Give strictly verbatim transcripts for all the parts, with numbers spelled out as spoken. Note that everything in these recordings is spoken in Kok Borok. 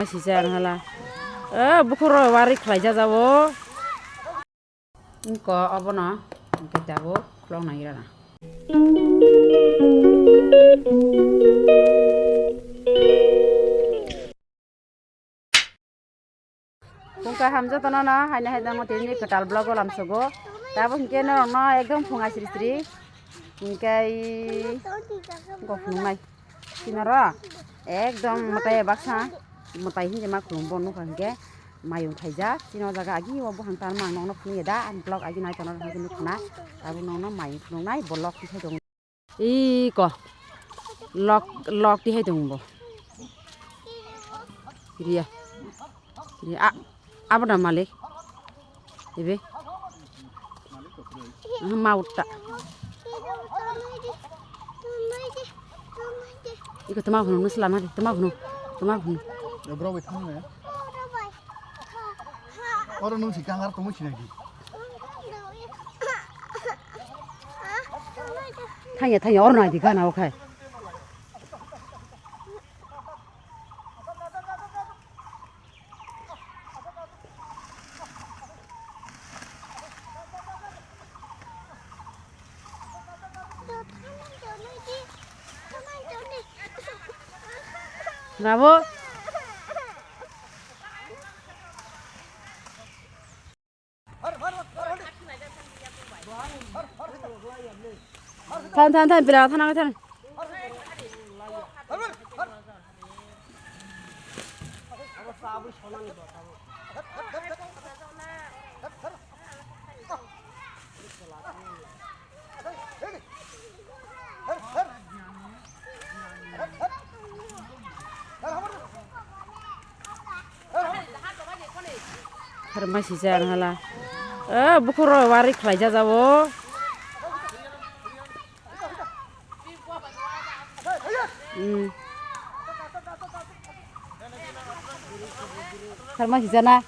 Sijak hala. Eh, bukhuk rok wari khlai jajabo. Wngkha obono, hwnkhe tabuk khulok nai rana. Wngkha hamjaktono no, haino hai tamo tini kwtal vlog o lamsogo. Tabuk hwnkhe norokno ekdom phunga sri sri. Hwnkhe wngkha phunuknai. Kinaro ekdom mwtai baksa, mwtai hinwi ma khulumbo nukha hinkhe mayung khaijak. Chini o jaga agi o buphang tanma ang nokno phunukya da, ani vlog agi nai tongo hinkhe nukhuna. Tabuk nokno mayung phunuknai vlog tikhai tongo. Iko lok, lok tikhai tongo bo. Riya. Riya. A, abo da malik. Ibe. Aha, ma utta. Iko tama hunu, nusla mari, tama hunu, tama hunu. Ya, bro, wait, tama ya. Oro nung si kangar tongmo sinai di. Thangya, thangya, oro nai di, gana o khai. Nabo? Than, than, than, pila than, than. Harma sijak hala. Eh, bukhuk rok wari khlai jajabo. Hmm. Harma sijana.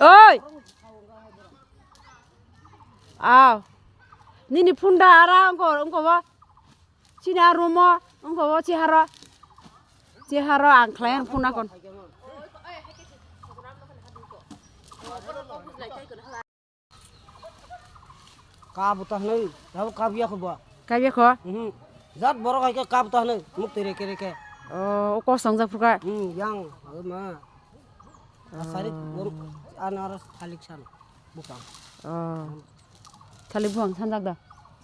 Oi! Aw. Nini phone da ara wngko, wngko bo. Chini a room o, wngko bo chiharo. Chiharo ang khlai ang phone akon. Kabo ta hwnwi, abo kabo ya kho bo. Kabo ya kho? Mhm. Jat borok hai khe kabo ta hwnwi, muk twi reke reke. Oh, o kosong jak phuka. Hmm, yang, ma. Asari, oh. Anaros thalik san, bupang. Oh. Thalik bupang sanjak da?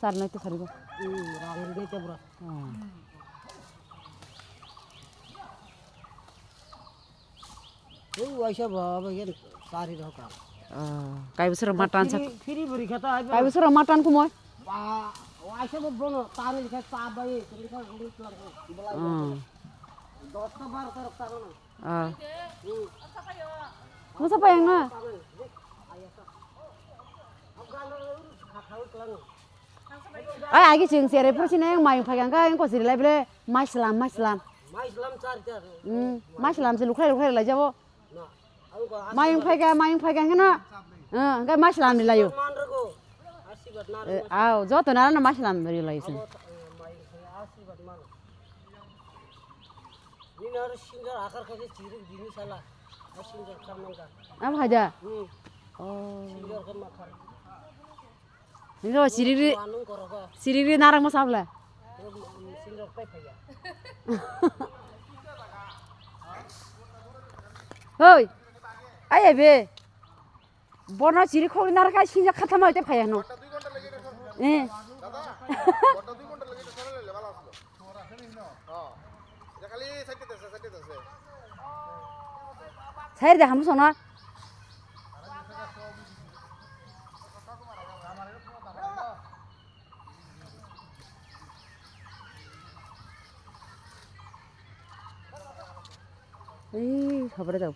Sarnai to thalik bo. Hmm, rang rinai te bro. Oh. Ei waisa ba, ba yen sari rok ka. Ah, kai bwswrok matan sak. Phiri, phiri bwrwi kha ta ai ba. Kai bwswrok matan kumoi. Ba, waisa ba bono tani kha sa bai, tani kha rung tlang kha. Belai. Ah. Dos ta baro ta rok ta no. Ah. Hmm. Masa payang na? Ai, agi chwng chere phuru sino yang mayung phai kang kha, yang kosiri lai bele, mai slam, mai slam. Mai slam char char. Hmm, mai slam se lukhai lukhai lai jabo. Na, ang ko mayung phai kha, mayung phai kha hino. Eh, hingke mai slam ni layo. Man rego. Asirwad na. Eh, rego. Aw, joto na na mai slam ri lai se. Abo, eh, mayung phai asirwad man. Nini aro singer akar kha khe chirik bini sala. Ai singer kha man kha. Am haja. Hmm. Oh. Singer kha ma kha. Nini ro chirik ri. Manung koro kha. Chirik ri narang ma sabla. Singer pai phaya. Hoi. Ai be. Bono chiri khogwi narwkha, sinjak khathama hoite phaiya hwno. Eh. Sair de hamu sono. Ei, habare da.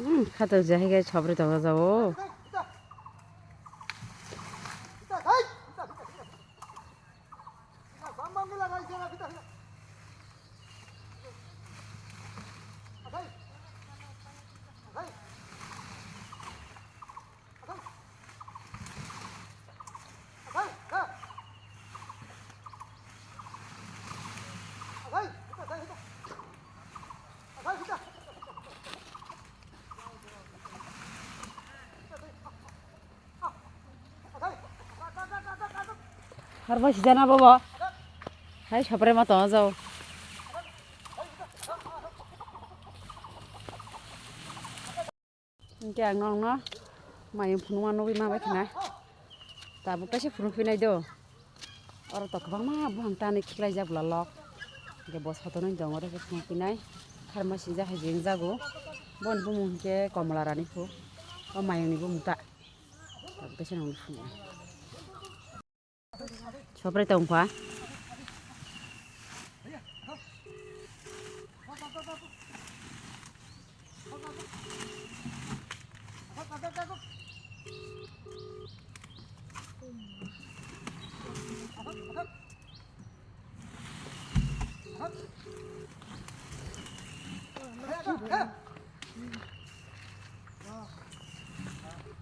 Hmm, khato jahai gai chobri tongo jao. Harba sijana bobo. Hai sopre ma tongo jao. Hingke ang nokno mayung phunukma nugui ma bai khna. Tabuk kaisa phunuk phinai do. Oro to kwbangma buphang tanwi khiklaijak bwla lok. Hingke bo sotonwi tongo, oro khe phunuk phinai. Kharma sinjak hai jengjago. Boni bumung hingke Komla Rani phu. O mayungni bumung ta. Tabuk kaisa nokno phunuknai. Sopre tongkha.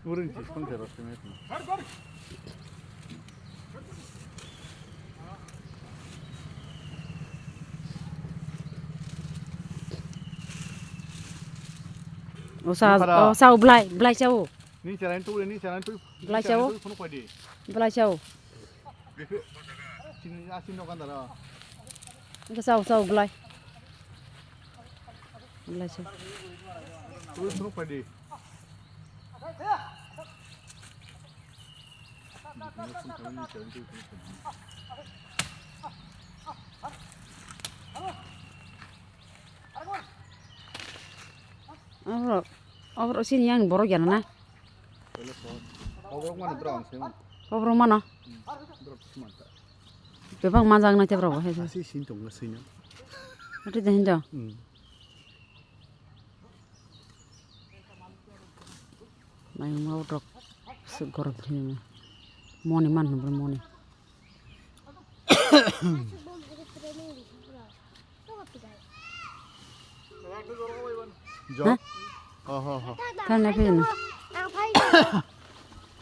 Orange is fun, pero se me. O sa, Para. O sa, o blai, blai sa o. Ni charain tu, ni charain tu. Blai sa o. Phone koi di. Blai sa o. Sini, asin no kandara. Ni sa o, sa o blai. Blai sa. Tu phone koi di. Oro, oro sini yang borok yana na. Obrok mano borok ang sini. Obrok mano. Borok sini manta. Bebak manjak na te borok hai. Asi sini tong na sini. Ate de hindo. Hmm. Mayung ma utok se gorom thini moni man hwnba moni. Jo? Ha? Oho, ho. Thang na phai na.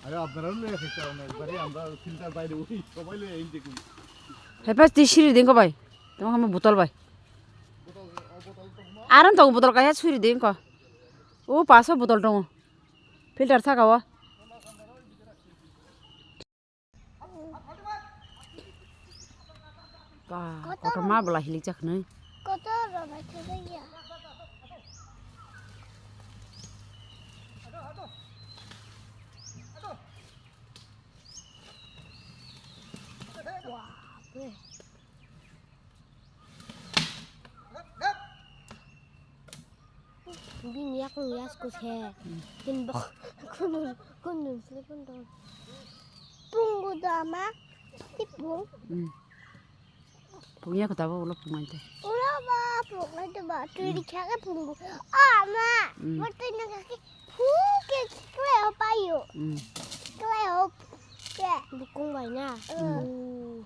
আরে আপনারাও লয়ে খেতে হবে না, একবারে আমরা ফিল্টার বাইরে উঠি, সবাই লয়ে এই দেখুন। Hepas ti siri ding ko bai. Tamo kamo botol bai. Aram tongo botol kaisa suri ding ko. O paso botol tongo. Filter saka o. Ba, kotor kotor ma bwla hilik jak nai. Kotor rw naithok ya. Wah, be. Bini yakung yas kus he. Tin bak kunun kunun sile kunun. Pungu dama. Tipung. Hmm. Pungya kota ba ulo pungai te. Ulo ba pungai te ba. Tui di kya ke pungu. Ah, ma. Hmm. Bertanya kaki. Hu ke kleo payo. Hmm. Kleo. Ke. Bukung bai na. Hmm.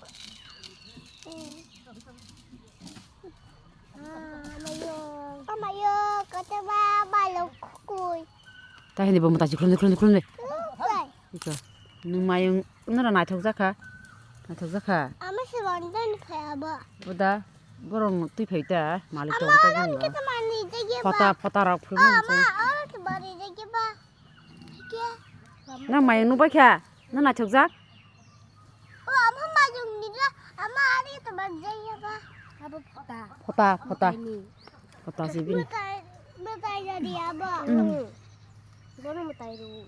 Amayo, kotor ma balok kukui. Ta hindi bo mata jikhrum jikhrum jikhrum de. Kukui. Iko. Nung mayung nura naithok jakha. Naithok jakha. Ama se rondan khaya ba. Buda borong twi phai ta malik tong ta gin ba. Kita mani jagi ba. Phota phota rok phulung. Ama oro ke mani jagi ba. Ke. Na mayung nubai kha. Na naithok jak. O, ama mayung nila, ama ari to manjaya ba. Abo phota. Phota, phota. Ini. Phota si bini. Matai, matai jadi abo. Hmm. Bono matai ru.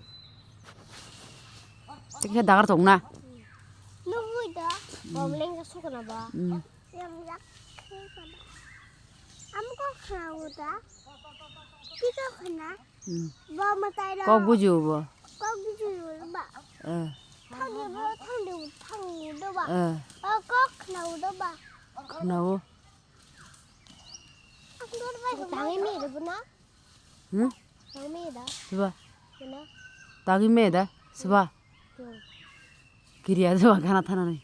Tikhe dagar tong na. Nugui da. Bom leng ka sokna ba. Hmm. Yang yak khe ba. Am ko khna uda. Pika khna. Hmm. Bo matai la. Kok buju bo. Kok buju ba. Eh. Thang di bo, thang di, thang di ba. Eh. O kok khna uda ba. Khna o. Tangi me da buna. Hmm? Tangi me da. Siba. Buna. Tangi me da. Siba. Hmm. Kiriya do gana thana ni.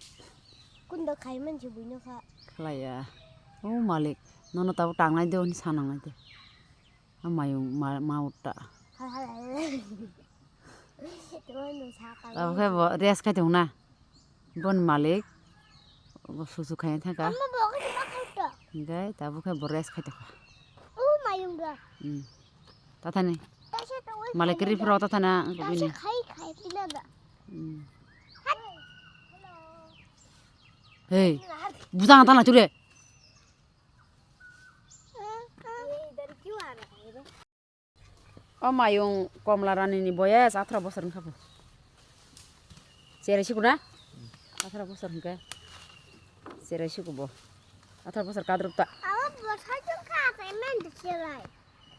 Kundo khai man si buino kha. Khlaiya. O malik, nono tabo tangnai de, oni sanangnai de. A mayung ma, ma utta. Hala, hala. Tamo nung sa ka. Tabo khe bo rest khai tong na. Bon malik. Bo susu khai thang ka. Amma bo khai khai to. Gai tabo khe bo rest khai tong ka. O mayung ga. Hmm. Tathani. Malik kiri phro tathana bini. Khai khai pila da. Hmm. Hey, bujang tana chure. O mayung Komla Rani ni boyes atharo bosor wngkha bo. Cherai siku na? Atharo bosor hwnkhe. Cherai siku bo. Atharo bosor kadrop ta. Abo bosor chwng kha, atai man de cherai.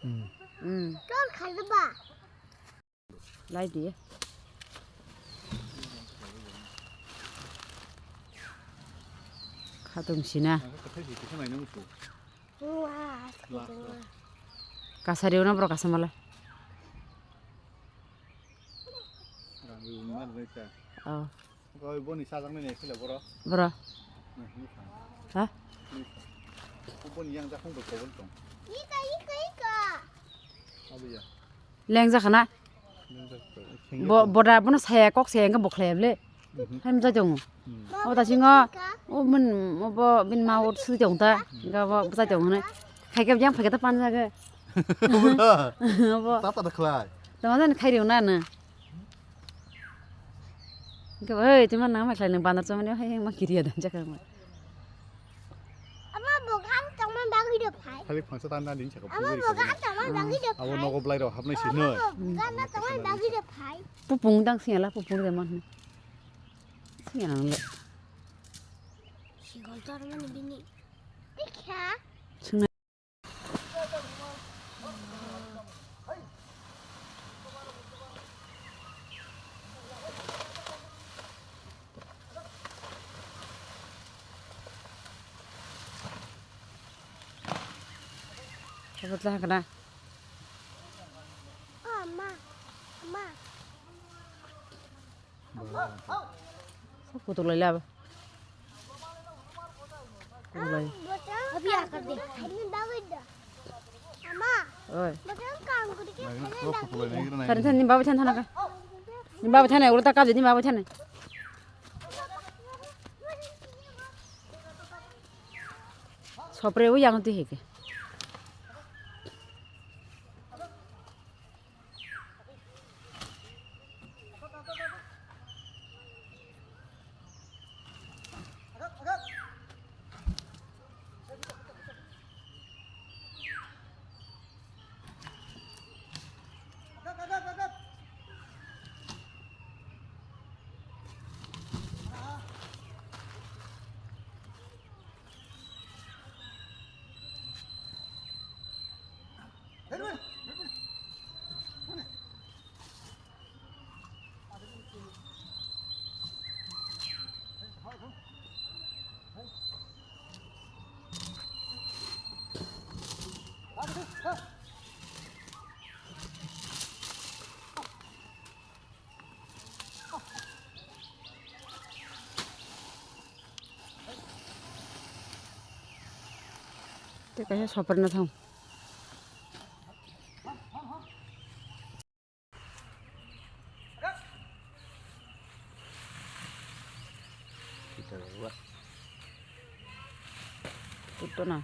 Hmm. Hmm. Chwng kha de ba. Lai di. Khatung sina. Kasari una bro kasamala. Oh. Boni sajaknai ni khela boro. Bro. Ha? Boni yang jakong bai kobol tong. Ika, ika, ika. Abiya. Leng jakana. Leng jakana. Bo, boda bono saya kok saya engka bokhlai ble. Mhm. Ham jai tongo. Hmm. O ta singo, o mun, o bo bin ma o sui tong ta. Ga bo jai tong ne. Khai ke jang phai ke ta pan jage. Bo. Tata da khlai. Tama jan khai riu na na. Ke oi, tuma na ma khlai nang bandar chamani hai ma kiriya dan jaka ma. Ama bo gan tongma bagwi do phai. Khali phangsa tan dan din chaka. Ama bo gan tongma bagwi do phai. Abo nogo blai rok hapnai si no. Ama bo gan tongma bagwi do phai. Pupung dang singala pupung de man. Singala le. Sigol tor mani bini. Ikha. Singna. Sabotla hakana. Oh, ma. Ma. Kutuk lai laba. Kutuk lai. Oi. Thani, thani, ni baba thani thana ka. Ni baba thani, ulo ta kabje, ni baba thani. Sopre o yang tu heke. Tei kaisa sopre na thang. Kita dua. Itu na.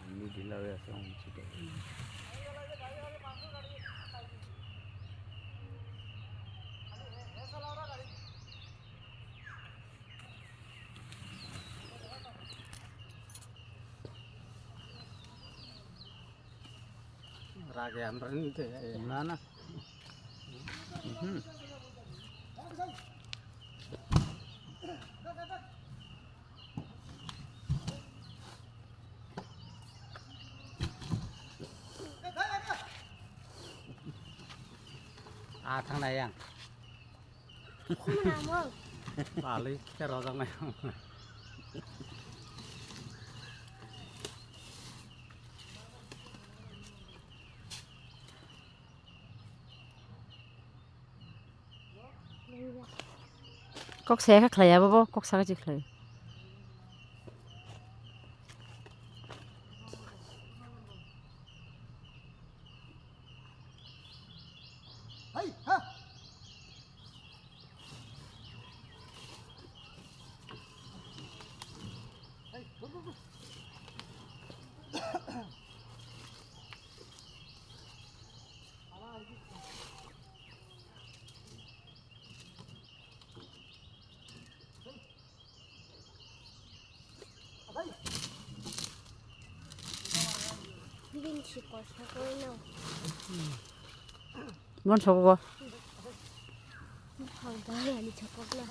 Ini di lawe asal kita. Rage amrani te, eh, na, na. Mhm. Ah, thangnai yang. Khumna mo. Lalwi khe rojaknai. Kok saya kha khlai ya, bobo kok saka chi khlai. Bini si kosok oi no. Bon sokgo. Hau dai ani chokok na.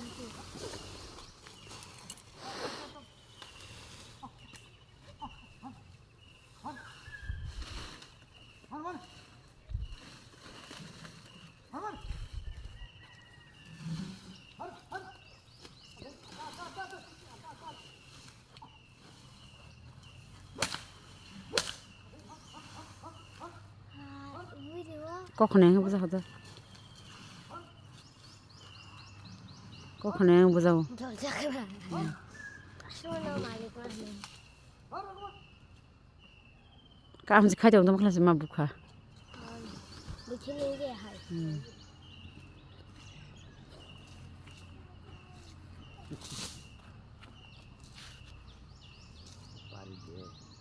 Kokone ang buja hoda. Kokone ang buja o. Dorja khna. Suno malik ma. Kam se khai tong tong khlai se ma bukha. Bukhe le je hai. Hmm.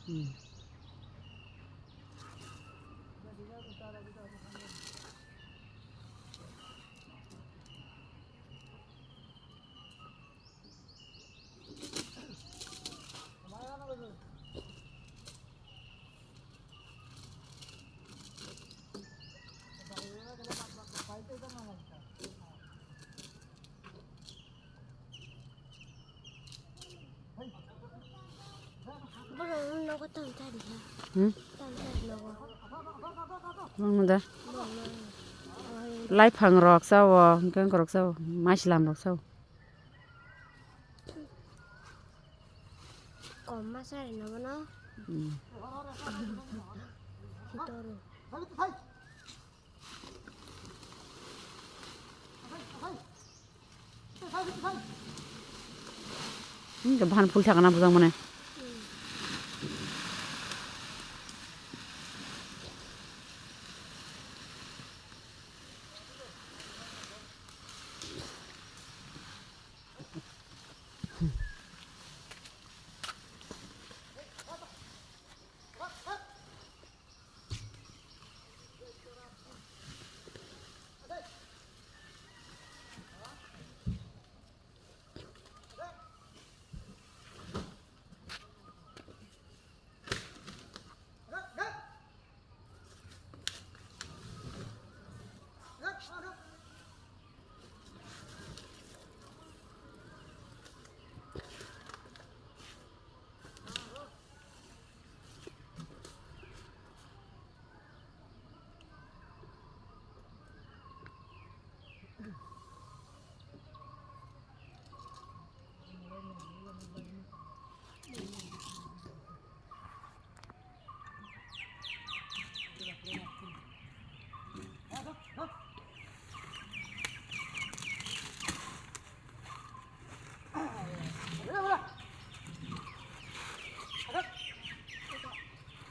Hmm. Borok nogo tang tari ha. Hmm? Tang tari nogo. Mangno da. Borok nogo. Laiphang rok sao, hingke wngkorok sao, maichwlam rok sao. Kom masa rino bono. Hmm. Hitoro. Hmm, ke bahan phul thakna bujang mane.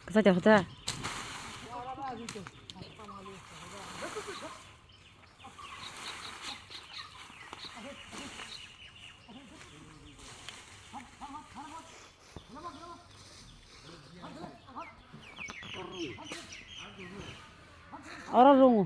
Kasa jauh ta. Oro rungo.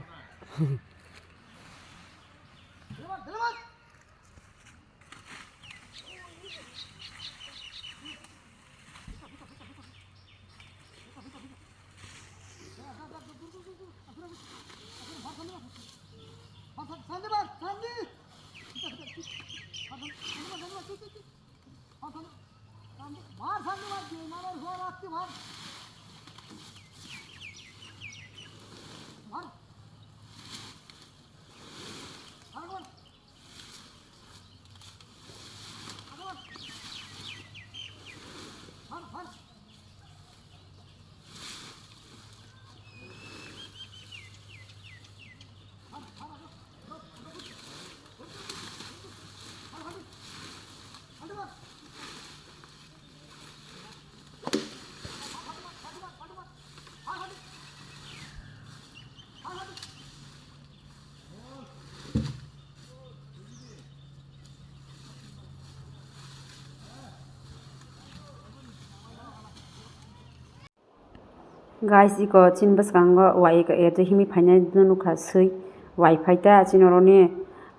Guys, iko chini bwskango wai iko air je himwi phainai no nukha swi wai phai ta chini oroni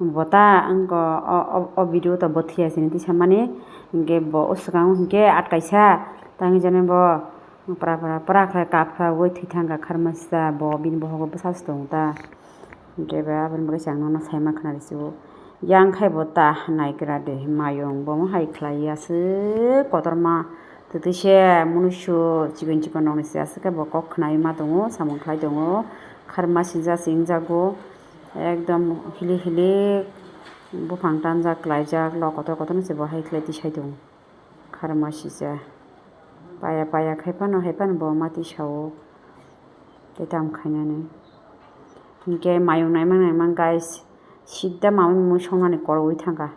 bota wngkha o, o, o video to bothiya sini tisa mani hinkhe bo o swkango hinkhe atkaisa tangwi jani bo pra pra pra khlai kapra wi thwi thangkha kharmasa bo bini bohogo bwsa se tongo ta hinkhe ba aboni bagwi se ang nono saima khna rw sio yang khai bo ta naigra de mayung bo hai khlai ya se kotorma. Twtwi se munusu chikon chikon rokni se aswk khe bo kok khnaui ma tongo, samung khlai tongo, kharma sijak se wngjago, ekdom hilik hilik buphang tanjak klaijak, lok kotor kotor no se bo hai khlai tisai tongo, kharma sijak paya paya khai phano hai phano bo ma tisao tei tamo khainani. Hinkhe mayung naimang naimang guys, sidda mamui mui songnani koroi thangkha.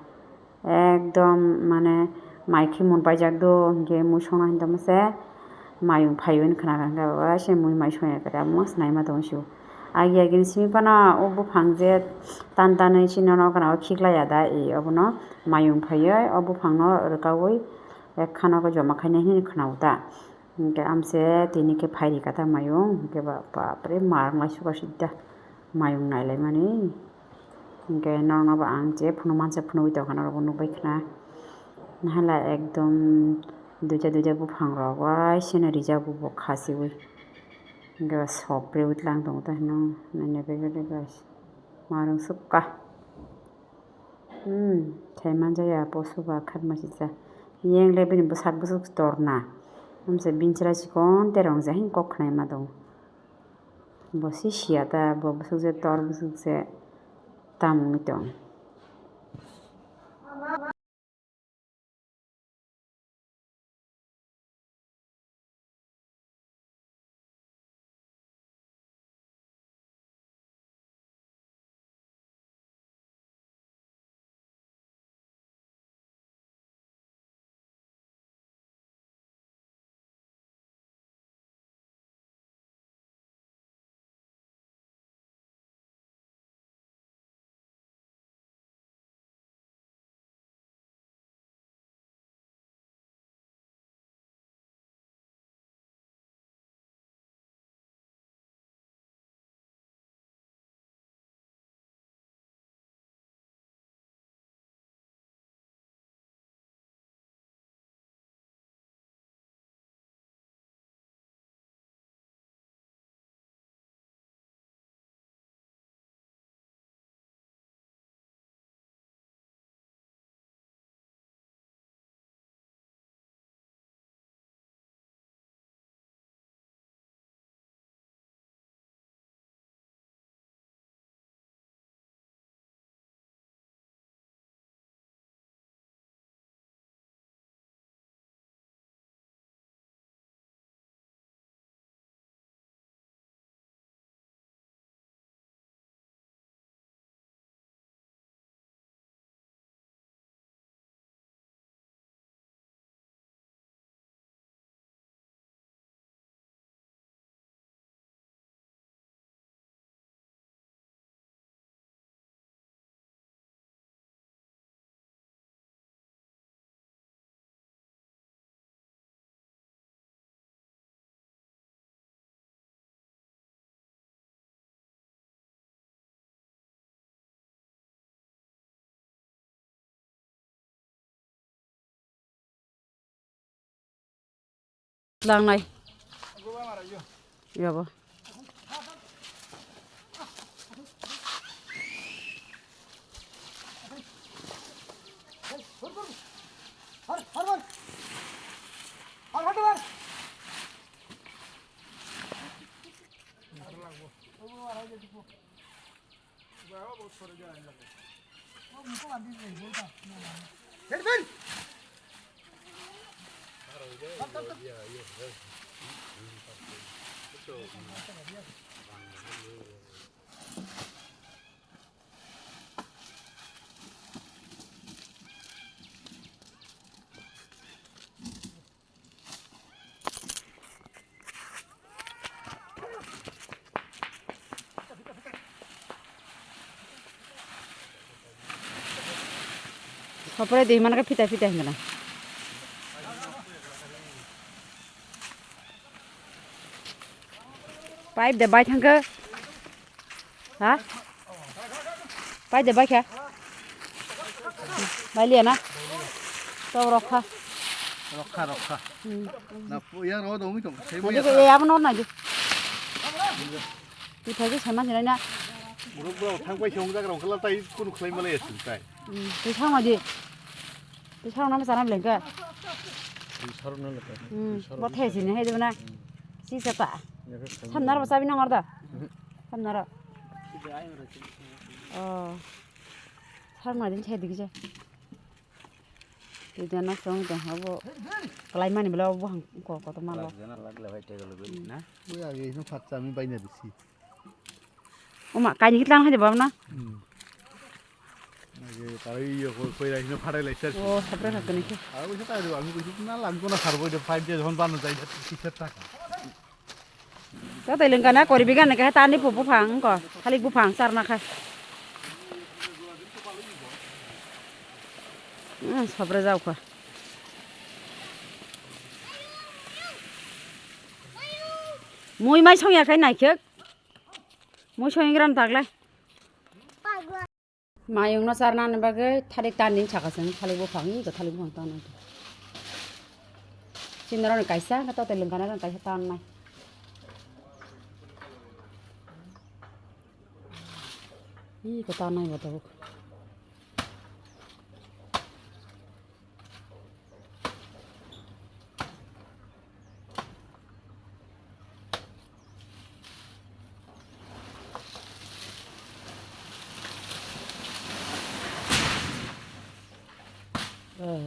Ekdom mane mai khe mun paijak do, hinkhe mui songna hinwi tongma se mayung phaiwi khna kha, waisa mui mai songya kwrwi amo se naima tong sio. Agi agi ni simi phano o buphang je tan tanwi chini nono gana o khiklai ya da, e obono mayung phaiwi o buphang no rwkaui ekkhano joma khainai hinwi khna o ta. Hinkhe amse tini khe phairi kha ta mayung, hinkhe ba, bapre, ma rwng lai suka sidda mayung nailaimani. Hinkhe norokno bo ang je phunuk mansa phunugwi tongkha, norokbo nukbai khna. Nahala ekdom duida duida buphang rok waisano rijak bo khasiui. Hinkhe ba sopre wi tlang tongo ta hino, naina bagwi guys. Ma rwng sukha. Hmm, thai manjaya poso ba kharma sijak. Yang le bini bwsak bwswk torna. Amsa bini chwrai chikon terong je hin kok khnai ma tongo. Bo se siya ta, bo bwswk je tor bwswk je tam wngwi tong. Langnai. Yabo. Sopore di mana ka pita pita hingna. Pipe de bai thangkhe. Ha? Pipe de bai kha. Bai liya na? Tok rok kha. Rokha, rokha. Hmm. Na pu-, yang rok dong mi tong, sai Nadi bai ko ya. Ye abo nor nadi. Twi phai khe sai ma sinai na. Borok borok thang bai se wng jak rok khala tai kunu khlai ma lai ya sung tai. Hmm. Twi thang nadi. Twi sarok nang chana beleng khe. Twi sarok nang lekha. Hmm, twi sarok bo thai sini hai dibana. Hmm. Si sa ta. Ya khe sai. Samnar bo chabi nang arda. Mhm. Samnar. Oh. Sarok nang din sai digi je. Twi dana song dong habo. Kalai mani bela bo hang ko ko to malo. Lag jana lag le bai tega lo na. Oi age no phat chami bai na bisi. Oma, kaini kitlang hai de bab na? Hmm. Age tarai yo koi, koi rai no pharai lai sir. Oh, sabra sabra ni khe. Aro bisa tarai ani kuisi na lang ko na sarbo de five G hon ban jai da six thaka. Ta tai lengka na kori bigan ne khe tani pu buphang ko. Thalik buphang sarna kha. Hmm, sabra jau kha. Mui mai song ya khai nai khe. Mui song ingram taklai. Mayung no charna ni bagwi thalik tan din saka chwng thalik buphang, iko thalik buphang tan nai. Chini rok ni kaisa khe tote lwngkha nai kaisa tan nai. Iko tan nai bo tabuk.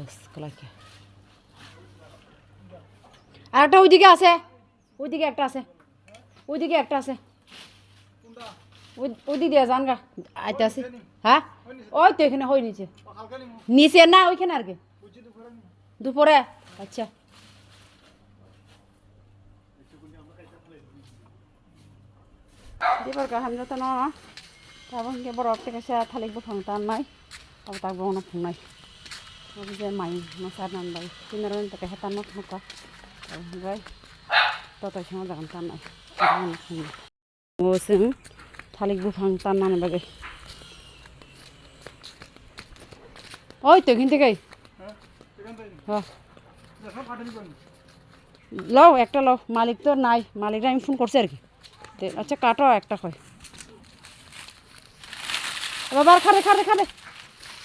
ব্যাস, কালাকে। আরেকটা ওইদিকে আছে। ওইদিকে একটা আছে। ওইদিকে একটা আছে। ওই, ওইদিক দিয়ে যান গা। আইতে আছে। হ্যাঁ? ওই তো এখানে হয় নিচে। নিচে না, ওইখানে আর কি। দুপুরে? আচ্ছা। Dibar kaham jotono. Tabuk hwnkhe borok tei kaisa thalik buphang tannai. Abo tak bono phungnai. Abo je mai masa nan bai. Kinaro ni tei kaisa tanno phunukha. Abo hwnkhe totoi songma jaga tannai. Abo no phungnai. O chwng thalik buphang tannani bagwi. Oi, twi khin twi kai. Ha. Lo, ekta lo, malik to nai, malik rai phone korche ar ki. Te, acha, kato ekta khoi. Baba, khare, khare, khare.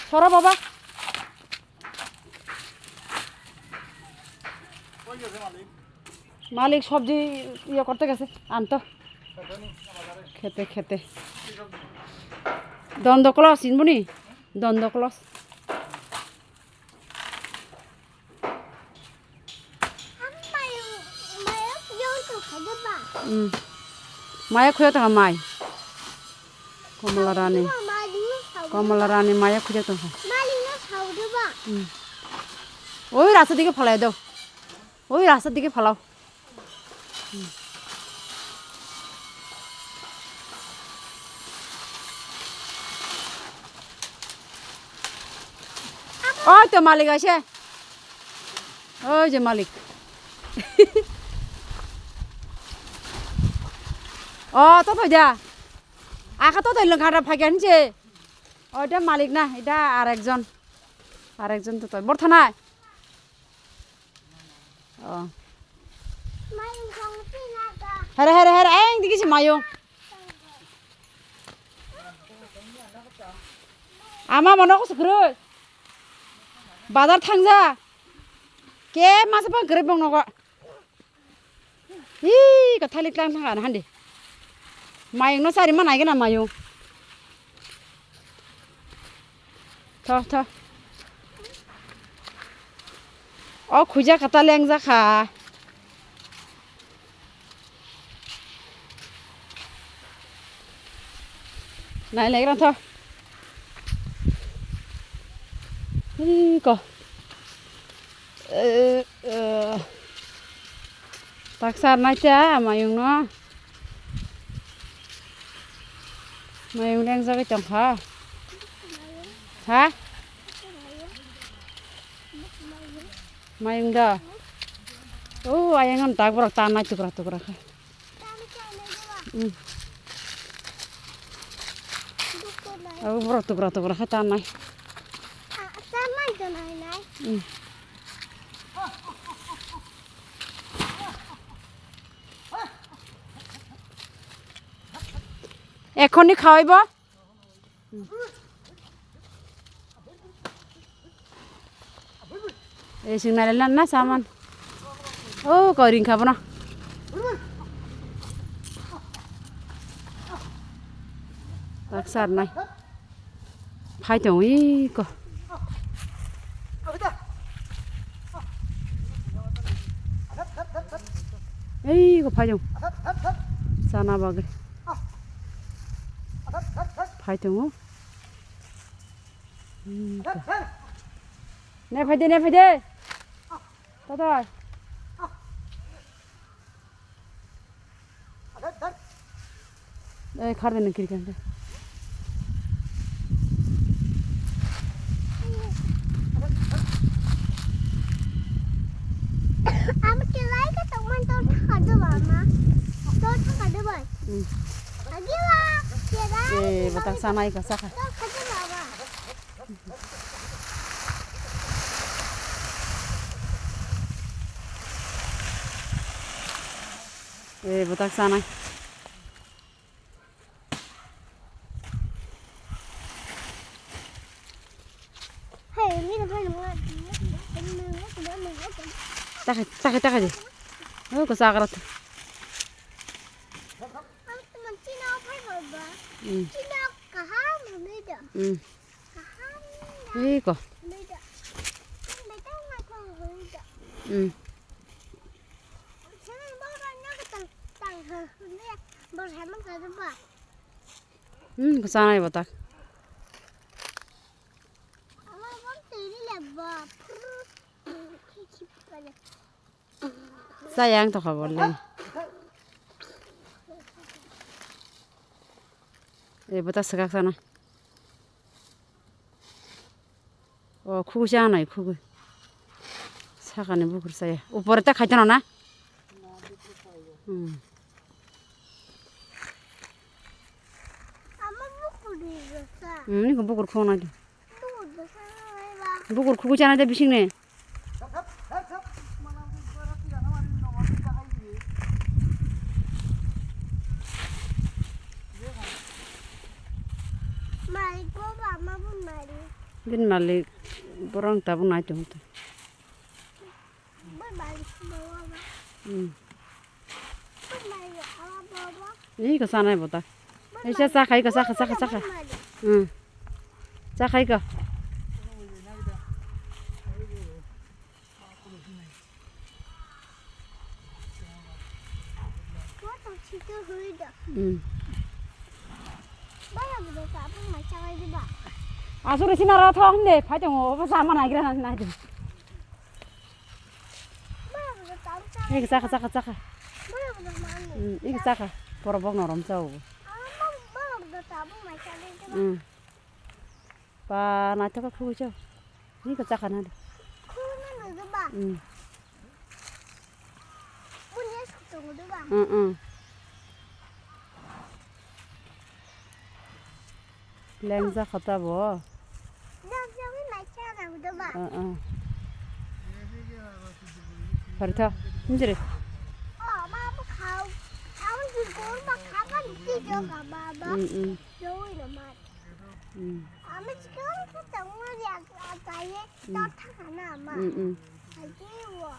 Soro, baba. মালিক সবজি ইয়ে করতে গেছে, আনতো। খেতে, খেতে। দন্দ কলস, চিনবনি? দন্দ কলস। উম। মায়ে খুঁজে তো মাই। কমলা রানী। কমলা রানী মায়ে খুঁজে তো। উম। ওই রাস্তার দিকে ফালাই দাও। ওই রাস্তার দিকে ফালাও। ওই তো মালিক আছে। ওই যে মালিক। ও, তো তো যা। আখা তো তো ইলো ঘাটা ফাইকান যে। ওইটা মালিক না, এটা আর একজন। আর একজন তো তো। বর্থা নাই। Oh. Hare, hare, hare, ang digi si mayung. Ama mono ko sukru. Bazar thangja. Ke masa pa gre bong nogo. Hi, ka thalik lang thang handi. Mayung no sari ma nai gana mayung. Tho, tho. O khuja kata leng ja kha. Nai leng ra tho. Hi ko. Eh, eh. Taksar nai cha mayung no. Mayung lengjagwi tongkha. Ha? Mayung da. O ayang an tak borok tanai tukra tukra kha. Hmm. Dukunai. Abo borok tubra tubra khe tanai. Ah, tanai tanai nai. Hmm. Ekhoni khawaibo? Eh, sing nai na, na saman. Oh, kau ring kha bono. Tak sar nai. Phai tong i ko. Ei ko phai tong. Sana bagwi. Phai tong o. Hmm, ko. Ne phai de, ne phai de. Tata. Eh, khar de nang kiri kan de. Ama kelai ka tongman tor thaka de ba ma. Tor thaka de ba. Hmm. Agi ba, kelai. Eh, batak sanai ka saka. Tor thaka de ba ma. Eh, batak sanai. Takai, takai, takai. Oh, ko sakrat. Hmm. Hmm. Iko. Hmm. Hmm, ko sanai batak. Saya ang tokha bole. Eh, bata segak sana. Oh, khugu sana, khugu. Sakani bukur saya. Upore ta khaitano na? Hmm. Ama bukur di rasa. Hmm, ini bukur khona di. Bukur khugu chana de bising ne. Malik bo ba ma bo malik. Bin malik borong tabuk nai tong. Bo malik bo ba. Hmm. Ih, ko sanai bota. Ih, sa, sa khai ko, sa, sa, sa, sa. Hmm. Sa khai ko. Hmm. Asuri sinara thok hinde, phai tongo, obo sama naigra nai. Ih, chakha, chakha, chakha. Hmm, ih, chakha. Borok bok norom chao. Hmm. Ba, naithok khe khugui chao. Ih, chakha na de. Hmm. Hmm, hmm. Lengjak kha ta bo. Lengjak wi mai cha nang do ba. Uh, uh. Pari tho. Hinjiri. Oh, ma bu khau. Khau ji gor ma kha ba ni ti jo ka ba ba. Mm, mm. Jo wi no ma. Mm. Ama chikon ka tang ma ya ka ye. Mm. Ta tha ka na ma. Mm, mm. Ai ti wo.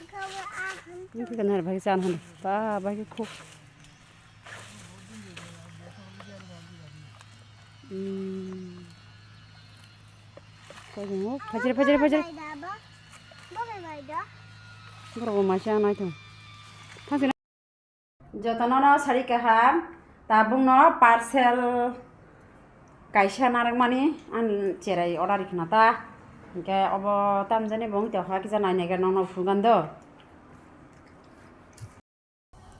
Ka wa a han. Ni ka na bai chan han. Ba, bai khu. Hmm. Kau jenguk, phajir, phajir, phajir. Borok bo maisa nai thung. Thang sini. Jotono no sari kaham, tabuk no parcel kaisa narwkmani ang cherai order khna ta. Hingke obo tamjani bo wngtokha kisa nainaigra nokno phulgando.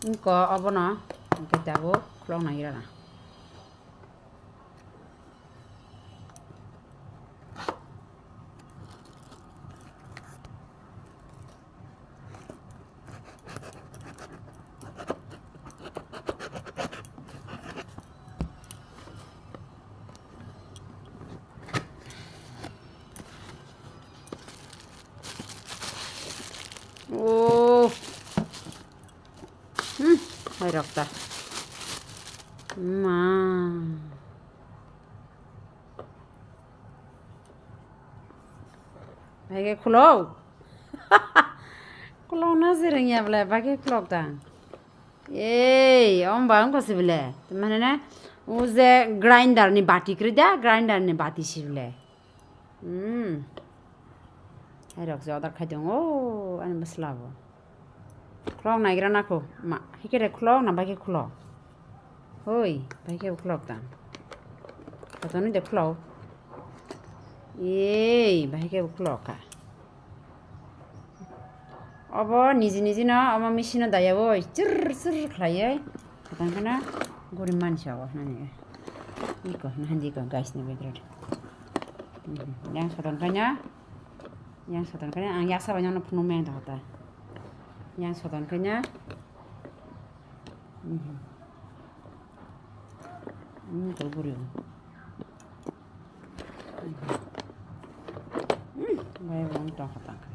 Wngkha obono, hingke tabuk khulok nai rana. Ai rok ta. Ma. Bai khe khulo. Khulo na se rwngya bwle, bai khe khulok ta. Ei, om ba wngkha se bwle. Mane na, o je grinder ni bati kwrwi da, grinder ni bati se bwle. Hmm. Hai rok je order khai tongo, ani bwsla bo. Khulok naigra na kho, ma, hai khe re khulok na bai khe khulok. Hoi, bai khe khulok ta. Kotoni de khulok. Ei, bai khe khulok kha. Obo niji niji no, omo machine no daya oi, chir chir khlaiwi. Kotong kheno guri mansa o nani. Iko, nahandi iko, guys ni bedroom. Mhm. Yang soton kanya. Yang soton kanya, ang yaksa bai nang phunuk meng ta. Yang soton kanya. Mhm. Hmm, to guri. Hmm, bai wng tong kha tang kha.